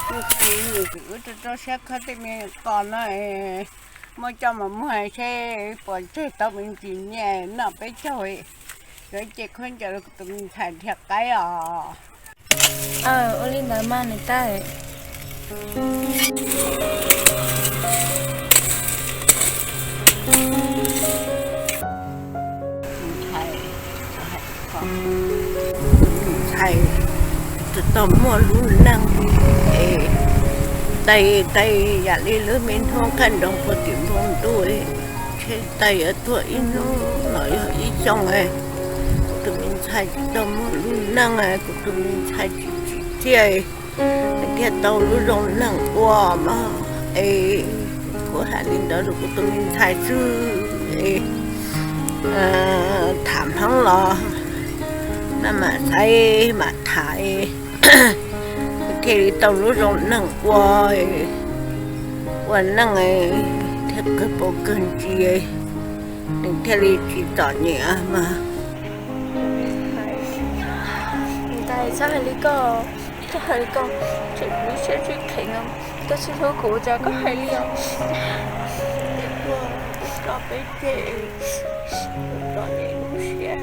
Wb rau rau siab khawb tej me kos no, muab coj mus muag seb puas tseg tau me ntsis nyiaj noj peb caug, yuav ib ce khaub ncaws rau kuv tus me ntxhais dhia qaib os. Ua li ntawd mas niam tais. Ntxhais, ntxhais tsis tau muaj lub neej es tais tais yam li lub me hnub qaij nroos puag tim npoo ntuj, tsheb tais yuav tuag ib hnub los yog ib xyoo. Kuv tus me ntxhais tsis tau muaj lub neej, kuv tus me ntxhais tsis tsim txiaj, nws thiaj tau lub zoo neeg ua mas es kuv hais li ntawd rau kuv tus me ntxhais xwb es tham hmoob los maj mam xaiv mam tham es thiaj li tau lub zoo neeg ua, ua neej thiaj kawg paus kawg ntsis, nws thiaj li tsis txom nyem mas. Tais, txhob hais li koj, txhob hais li koj, tseem lub siab tsis kheev, koj tsis hlub kuv cas koj hais li os. Koj peb ceg, txom nyem lub siab.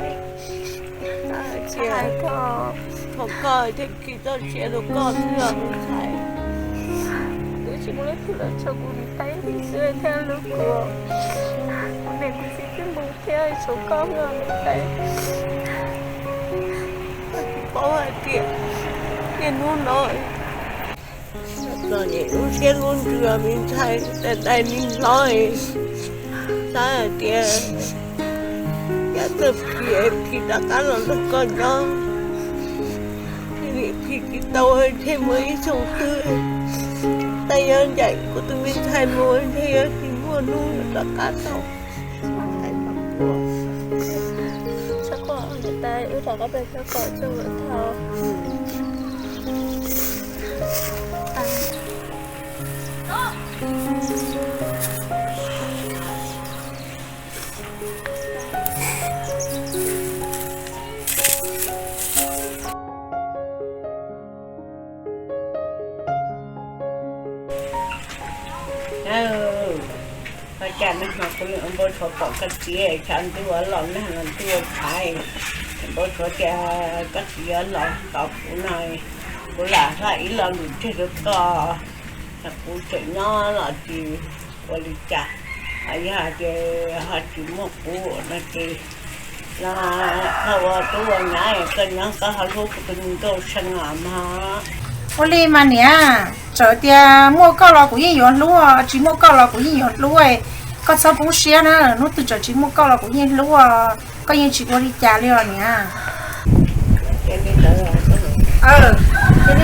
Txhob hais koj, thov koj thiaj kis txoj sia rau koj xwb os me ntxhais. Twb tsis muaj leej twg los tshua kuv niam tais xwb thiaj hlub kuv. Kuv niam kuv txiv twb mus thiab tshuav koj xwb os me ntxhais. Koj tsis paub hais tias niaj hnub no txom nyem lub siab lub ntsws me ntxhais, tais tais me hlob, xav hais tias yam txawj phim es phim rov qab los nrog koj nyob, phim tsis tau thiaj muaj ib xyoo twg. Tais yuav ncaim kuv tus me ntxhais mus ntshe yuav tsis muaj hnub rov qab tau. Txhob quaj, niam tais, wb rov qab pem koj kom txog lawm tau. Ua cas nag hmo kuv ua npau suav pom koj txiv, tshav ntuj los nag los ntuj ua tshaiv, npau suav tias koj txiv yuav los tos kuv no, kuv lam hla ib lo lus tseg rau koj, kuv tseem nyob los tsis ua li cas, yog hais tias ho tsis muaj kuv no ces los koj ua tub ua nyab koj nyob koj ho hlub kuv tus me nkauj seej os mog. Ua li mas niam, txawm tias muaj koj los kuv yeej yuav hlub, tsis muaj koj los kuv yeej yuav hlub. Koj txhob poob siab na, hnub twg txawm tsis muaj koj los kuv yeej hlub, koj yeej tsis ua li cas li os niam. Ces li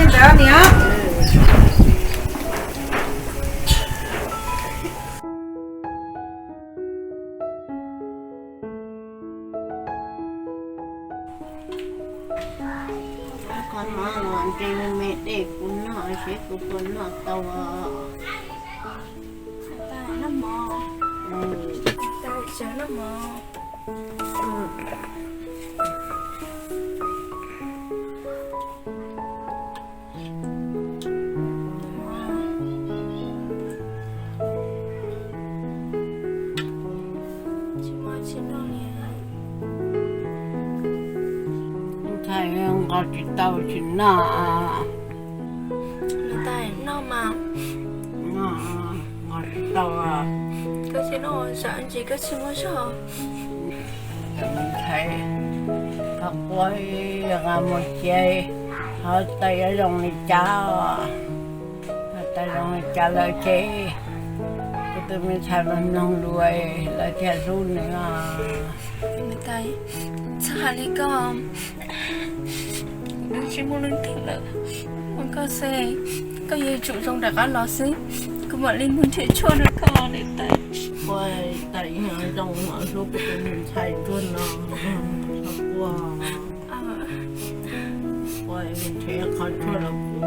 ntawd niam. Qhov no los ntshe me dej kuv noj seb kuv puas noj tau. Ntxhais nqos tsis tau tsis noj. Noj mas, noj, nqos tsis tau. Koj tsis noj zam ntsis koj tsis muaj zog. Ntxhais, koj quaj nqa mus cia, ho tais yuav zoo li cas, ho tais zoo li cas lawm ces kuv tus me ntxhais mas mloog lus lawv thiaj hlub nws os. Txhob hais li koj, kuv twb tsis muaj leej twg lawm, muaj koj xwb, koj yuav tsum zoo rov qab los xwb, kuv mam li mus nrhiav tshuaj rau koj niam tais. Ua tais zoo hlub kuv tus me ntxhais ntsuag no, txhob quaj, ua nrhiav qhov tshuaj rau kuv.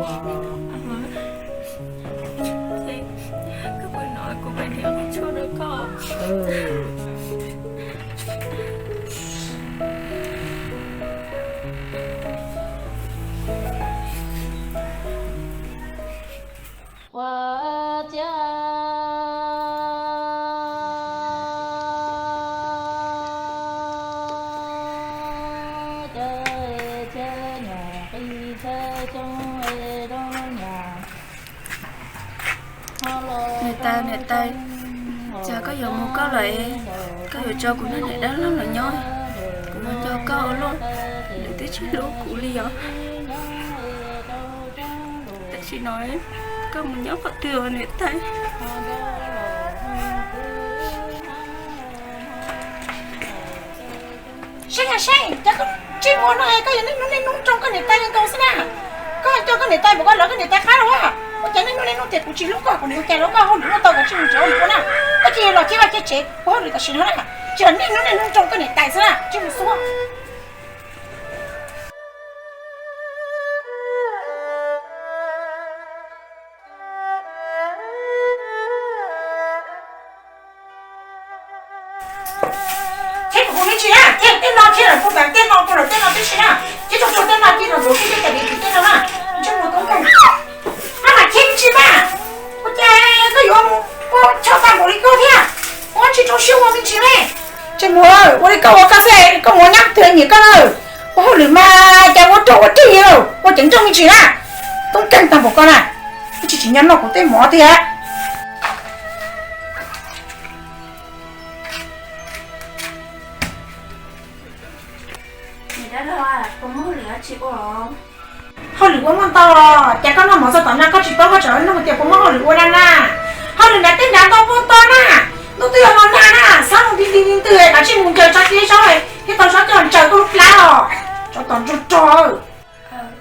Koj pab no kuv pab nrhiav qhov tshuaj rau koj. Niam tais, niam tais, cas koj yuav mus koj lawm? Koj yuav tso kuv niag niam dab laug los nyob? Kuv mus nco koj ua luaj, nws twb tsis hlub kuv li os. Tam sim no koj mus nyob qhov twg niam tais? Saib, saib, cas koj ntsej muag no koj yuav niaj hnub niaj hnub nrog koj niam tais nkaus xwb na. Koj coj koj niam tais mus koj lawv koj niam tais qab los, ua cas niaj hnub niaj hnub tias kuv tsis hlub koj, kuv niam ua cas lawv koj hauj lwm ua tau koj tsis mus tsev ua luaj na. Koj cia li los thiab vaj thiab tsev ua hauj lwm tam sim no na, tsis los niaj hnub niaj hnub nrog koj niam tais xwb na, tsis mus xwb. Thiab kuv hu me ntsis na, thiab tej no thiab lawm, kuv ntawm tej no, kuv lawm tej no tib si na, thiab tso tso tej no cia los ntxuav xwb tej cov diav txiv tej no na, ntsej muag tub nkeeg. Koj mam thiab me ntsis mas, ua cas koj yuav mus ua choj tag npaum li koj thiab, ua tsis rau siab ua me ntsis ne. Ntsej muag, ua li koj ua koj xwb, koj mus nyab twg nyiam koj na, ua hauj lwm mas cas ua rau ua rig li, ua ceev nrooj me ntsis na, tub nkeeg tag npaum koj na, ib tsis tsis nyob noj kuv tej mov tiag. Niam dab laug, puas muaj hauj lwm dab tsi ua? Hauj lwm ua muaj ntau, cas koj noj mov txog tom no koj tsis paub koj tseem nug tias puas muaj hauj lwm ua na na. Hauj lwm nrad tej nrad ntau muaj ntau na. Ntuj twb yuav los nag na, xab mus nti nti nti ntws, kav tsij mus ncaws tso tib zaub thiab tau zaub coj los ntsaws koj lub plab os. Tsov tom nrog rog.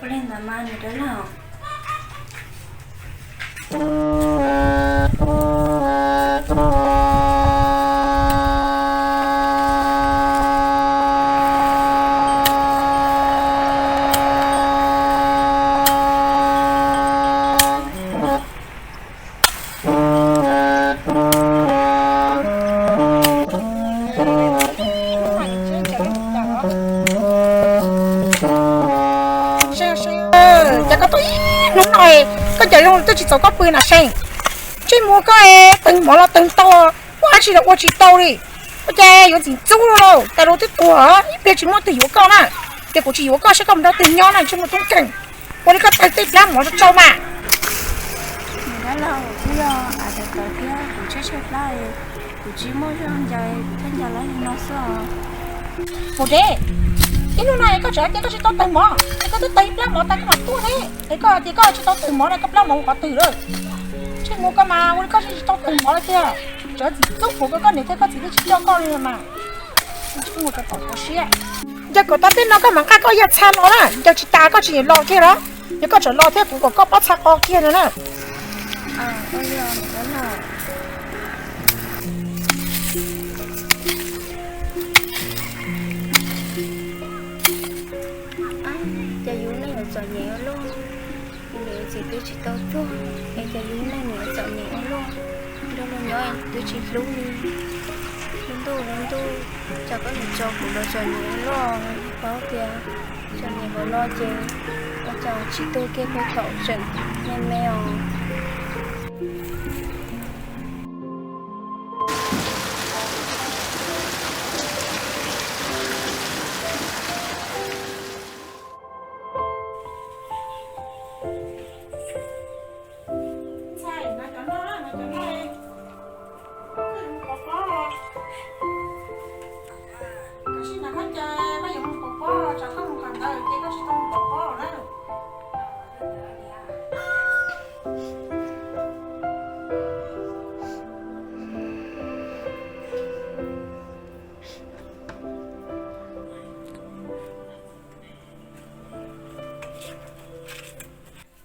Ua li ntawd mas niam dab laug. Cas koj tuaj ib hnub no, koj cov zoo twb tsis txaus koj pw na Seej? Ntsej muag koj, tawg mov los tawg ntau, ua dab tsi los ua tsis tau li. Ua cas yuav ntxim ntxub lauj, tas lus twb tuag, ib pliag tsis muaj twg yuav koj na. Ces kuv tsis yuav koj saib koj mus nrog twg nyob na, ntsej muag tub nkeeg. Ua li koj tawg tej plab mov tso tso mas. Niam dab laug, twb yog av tawv tawv thiab kuv tshaib tshaib plab, kuv tsis muaj zog ncaws thiab ncaws lawv li no xwb os. Mus deb, ib hnub no koj tseem hais tias koj tsis tau tawg mov, es koj twb tawg ib plab mov tas koj mam tuaj ne, es koj hais tias koj tsis tau tawg mov na, koj plab mov mus qhov twg lawm? Ntsej muag koj mas ua li koj tsis tau tawg mov lawm tiag. Tseem ntxub kuv, koj niam thiab koj txiv twb tsis coj koj li mas. Ntsej muag koj tom kov siab. Ncaws kom tas tej no koj mam nqa koj yaj txha los na, ncaws tsis tas koj tsis los kiag los. Yog koj tseem los thiab kuv kom koj pob txha qo kiag no na. Cas yus neej yuav txom nyem ua luaj, niam txiv twb tsis tau tuag, es cas yus neej yuav txom nyem ua luaj, nrog luag nyob twb tsis hlub li. Lub ntuj lub ntuj, cas koj yuav tso kuv los txom nyem ua luaj, paub tias txom nyem npaum no ces ua cas tsis tuag kiag puag thaum tseem me me os.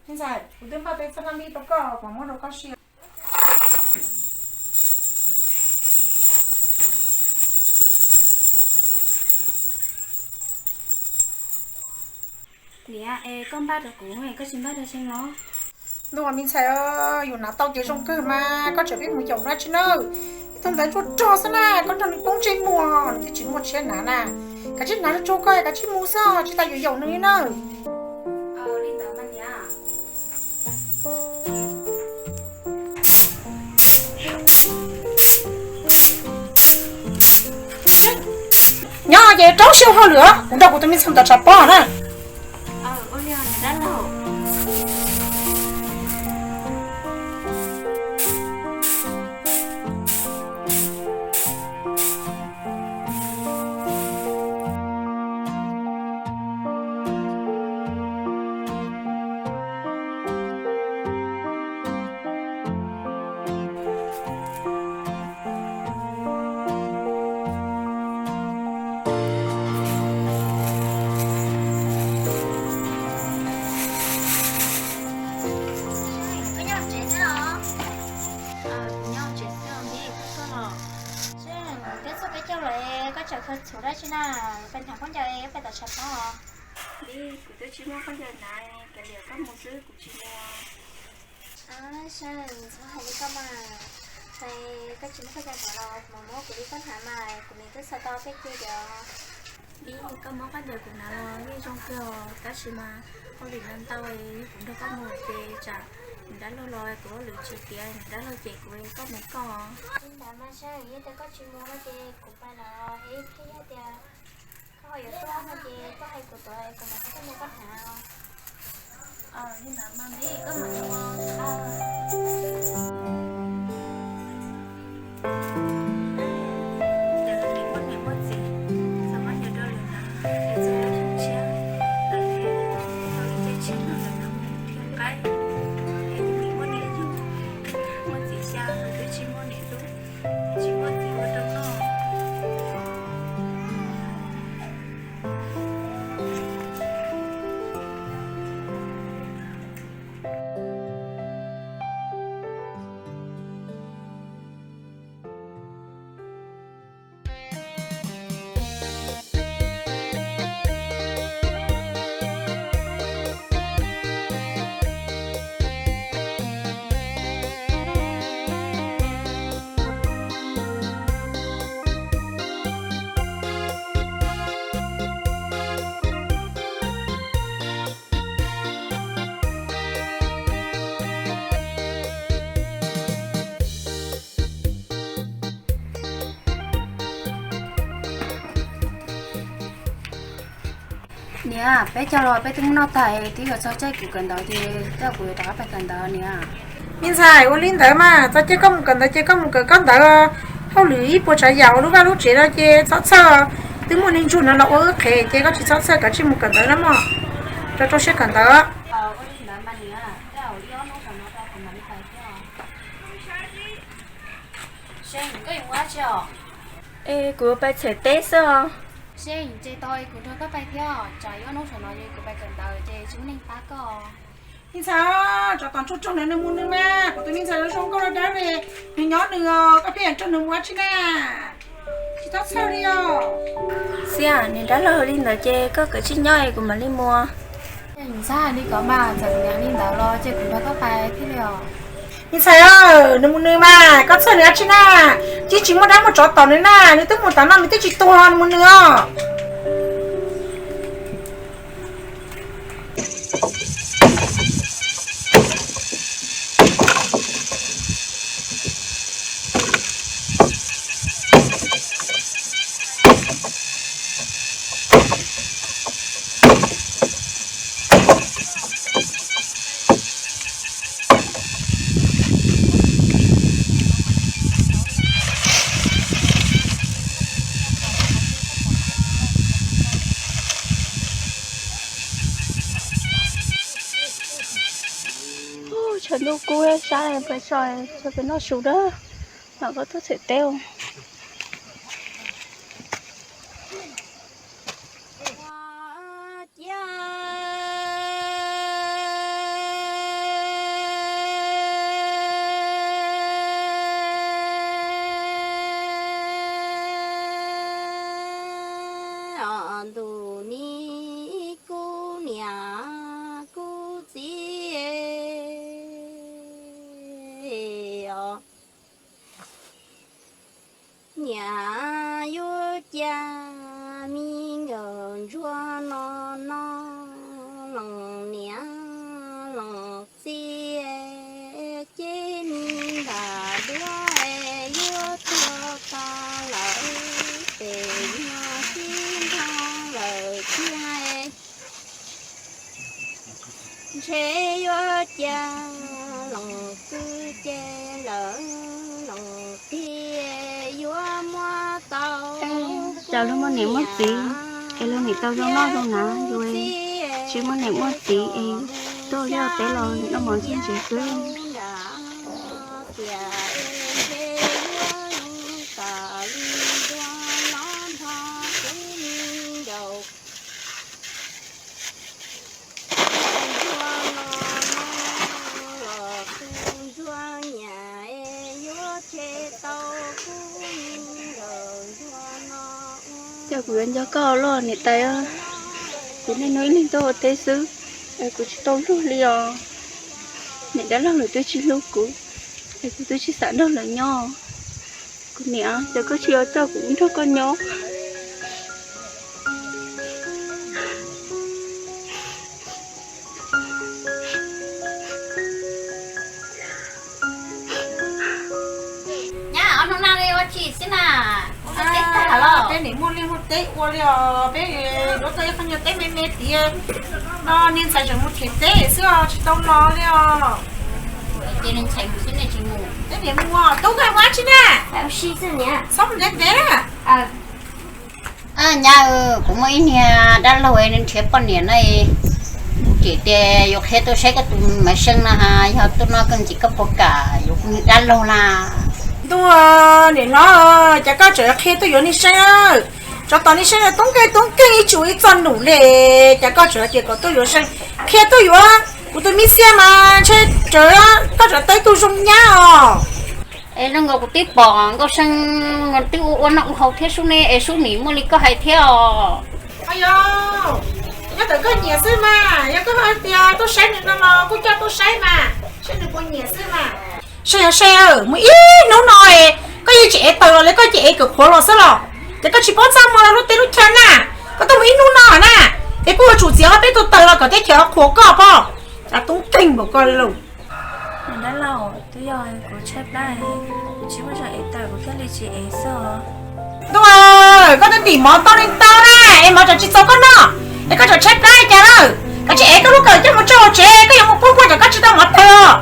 Ntxhais, kuv twb npaj peb txoj kab npib rau koj kom muab rau koj siv. Niam, es koj npaj rau kuv, koj tsis npaj rau Seej los? Ntuj, me ntxhais, yus hnav tau ces zoo kawg mas, koj tseem pheej mus yaum nws dab tsi na? Ib tug ntawd ruaj rog xwb na, koj nrog nws poob ntsej muag, nws twb tsis muaj tshiab hnav na. Kav tsij hnav tsuag tsuag koj, kav tsij mus xwb, tsis tas yuav yaum nws li na. Nyob ces rau siab ua hauj lwm, kuv nrog kuv tus me ntxhais ntawd tshav pob na. Ua li os niam dab laug. Koj txhum dab tsi na, peb hnav khaub ncaws peb tom tshav pob. Vim kuv twb tsis muaj khaub ncaws hnav, kav liam koj mus xwb kuv tsis mus. Saib, txhob hais li koj mas, koj tsis muaj khaub ncaws hnav los kuv mam muab kuv li koj hnav mas, kuv niam twb xav tau peb cia tias. Vim koj muab khaub ncaws kuv hnav los yeej zoo kawg os, tab sis mas hauj lwm ntau ntau, kuv nrog koj mus ces tsam niam dab laug los kuv hauj lwm tsis tiav, niam dab laug cem kuv, koj mus koj. Li ntawd mas saib, yog tias koj tsis mus no ces kuv pais lawm, es thiab yog tias koj ho yuav tuaj no ces koj hais kuv tuaj, kuv mam coj koj mus koj hnav. Li ntawd mas me koj mam mus. Ces lawv muaj niam muaj txiv, txog muab ncaws rau lwm hnav, es txog lub xyoo tshiab lawv tau ib ce tshiab no lawv thiaj qaib. Es tus niam muaj niam yug, muaj txiv xya, tus twb tsis muaj niam hlub, tsis muaj txiv ua rau noj. Niam, peb cog los peb twb noj tag, twb yuav txog caij kuv kawm ntawv ces coj kuv yuav rov qab pais kawm ntawv niam. Me ntxhais, ua li ntawd mas txog caij koj mus kawm ntawv ces koj mus kawm koj ntawd. Hauj lwm ib puas tsav yam ua lub vaj lub tsev no ces txhob txhawj, twb muaj niag ntsuag no los ua wb qhev ces koj tsis txhob txhawj, kav tsij mus kawm ntawv na mog, rau rau siab kawm ntawv. Es kuv pais txhais teb xwb os. Seb, ces tau kuv nrog koj pais thiab, tsam ib ob hnub saum no kuv pais kawm ntawv ces tsis muaj neeg pab koj. Me ntxhais, tsov tom ntsuag raug nws nws mus nws mas, kuv tus me ntxhais zoo nkauj dawb li, nws nyob nws os, koj pheej yuav raug nws mus dab tsi na? Tsis txhob txhawj li os. Xiab, niam dab laug li ntawd ces koj kav tsij nyob es kuv mam li mus. Ntxhais, li ko mas txawm kuv niam li ntawd los ces kuv nrog koj pais thiaj li os. Me ntxhais, nws mus nws mas, koj txhawj nws dab tsi na? Tsis tsis muaj dab muaj tsov tom nws na, nws twb mus tom no nws twb tsis tuag, nws mus nws os. Tshav ntuj kub sab pes so, pes noj su dab, mam koj tuaj txhais teb. Ntuj ni kuv niam kuv txiv os, niam yuav cia me nkawm ntsuag no no, los niam los txiv ces me nram duab yuav tuag tag lawm, ces yog sib nrog lawm tiag. Ntshe yuav cia los kwv ces lawm los tiag yuav muab tau. Cas luag muaj niam muaj txiv es luag nim tau zoo noj zoo hnav, yus tsis muaj niam muaj txiv es tuaj liaj teb los noj mov ntxuag ntsev xwb. Tias ntshe yuav zoo tas li dua los nrog kuv me ncaus. Ntsuag no no los tus ntsuag niam es yuav tseg tau kuv me nkawm ntsuag no ua Kuv yuav nco koj los niam tais, kuv niaj hnub ib leeg tuaj ua teb xwb, kuv tsis tau luag li os. Niam dab laug lawv twb tsis hlub kuv, es kuv twb tsis xav nrog lawv nyob. Kuv niam, cas koj tsis yuav coj kuv nrog koj nyob? Nyab, ob hnub no ua tsi xwb na? Peb niam muaj liaj muaj teb ua li os, peb yuav tau ib qho nyuag teb me me tiav no, niag ntxhais tseem mus them teb xwb os, tsis tau los li os. Ces niag ntxhais mus xwb nej tsis mus? Peb niam mus, tub koj mus dab tsi na? Txhob mus ntev ntev na. Nyab, kuv muaj ib niag dab laug nrhiav poj niam na, kuv tseem tias yuav qhia tuaj saib koj tus Maiv Xeeb no, yog tuaj no koj ntxim koj puas kam yuav kuv niag dab laug na? Ntuj, niam hlob, cas koj tseem qhia tuaj yuav niag Xeeb? Tsov tom niag Xeeb tub nkeeg tub nkeeg ib tsu ib txoj num li, cas koj tseem tias kom tuaj yuav Xeeb, qhia tuaj yuav kuv tus me xiaj mas ntshe koj tseem tau ib tug zoo nyab os. Es zoo nkaus kuv twb pom Nkauj Xeeb twb ua ua noj ua haus thiab sub ne, es sub nim muaj li koj hais thiab os. Yog, nyob ntawm koj nyiam xwb mas, yog koj hais tias tuaj saib nws no los kuj coj tuaj saib mas, saib nws puas nyiam xwb mas. Saib, yog saib, mus ib hnub no koj yeej tsis ev taws los li, koj cia ev kawm qhuav los xwb los? Ces koj tsis paub txaj muag los lub teb lub chaw na, koj tuaj mus ib hnub no na, es kuj yuav tsum txiav ob peb tug taws los kom teb chaws qhuas koj pob. Cas tub nkeeg npaum koj li lauj. Niam dab laug, twb yog kuv tshaib plab, kuv tsis muaj zog ev taws kuv thiaj li tsis ev xwb os. Ntuj, koj twb ntim mov tau li ntau na, es mov tseem tsis txaus koj noj, es koj tseem tshaib plab li cas lawm? Koj tsis ev koj lub kawm coj mus tso hauv tsev, koj yuav mus pub puag ntawm koj tsis tau mov taws os.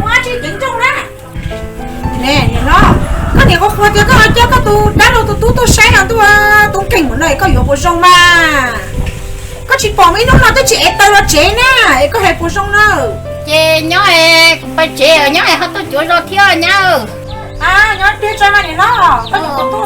Ua tsis ceev nrooj na. Niam hlob, koj niam qhuas qhuas tias koj coj koj tus dab laug tus tub tuaj saib no, ntuj, tub nkeeg mus no es koj yuav puas zoo mas? Koj tsis pom ib hnub no twb tsis ev taws los tsev na, es koj hais puas zoo na? Ces nyob es kuv pais tsev, nyob es ho tuaj cuav zos thiab nyab. Nyob tiag tso mas niam hlob, koj yuav tus tub